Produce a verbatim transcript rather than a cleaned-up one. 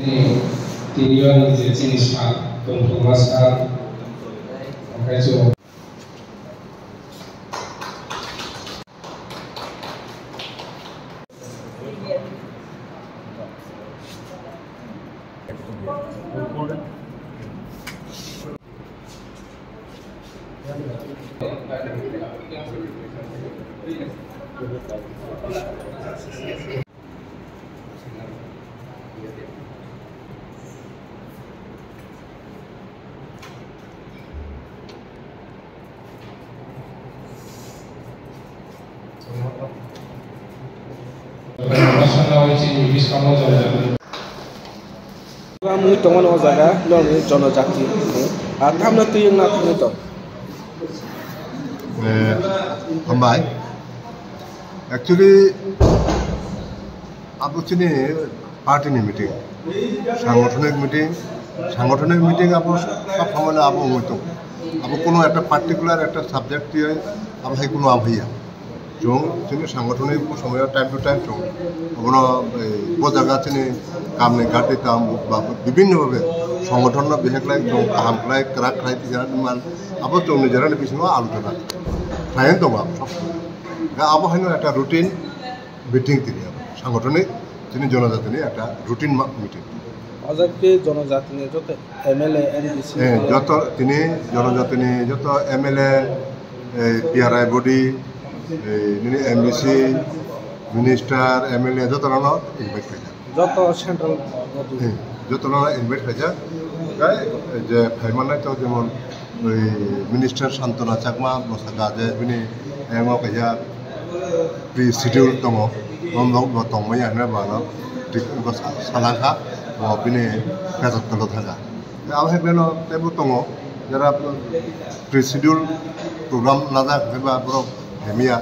Tini ani je chini sal, tongthokma sal, okai chwng. Mui tongo o jaga, nokni jonojati, ah, tamno twi wngna thangwi tong. Eh, hambai. Actually, abo chini party ni meeting, sangothonic meeting, sangothonic meeting abo sab samano abo wngwi tongo. Abo kuno ekta particular ekta subject tiyai abo hai kuno abo haiya. Chwng chini sangothonic bo somoyo time to time chwng abono, eh, bo jaga chini kamni gati tam ba bibinno bhabe songothonno beheklai chwng kaham khlai kwrak khlai tisa man abo chwng ni jora ni bisingo alochona khlai tongo abo sob. Ga abo haino ekta routine meeting tini abo sangothonic chini jonojatini ekta routine ma-, meeting. O jaga khe jonojatini joto M L A, M D C, eh, joto tini jonojatini joto M L A, eh, P R I body, eh, nini M D C, minister, M L A joto no invite khaijak. Joto central body. Eh, joto no invite khaijak. Gai je phaimanai to jemon oi minister Santona Chakma bwsaka je bini yango kaisa pre schedule tongo, o nok bo tongmani ano bano tik bo sa-, salangkha, bo bini kajak tolo thangkha. Abo hai beno teibo tongo, jara pre schedule program najak, haiba borok hemiya,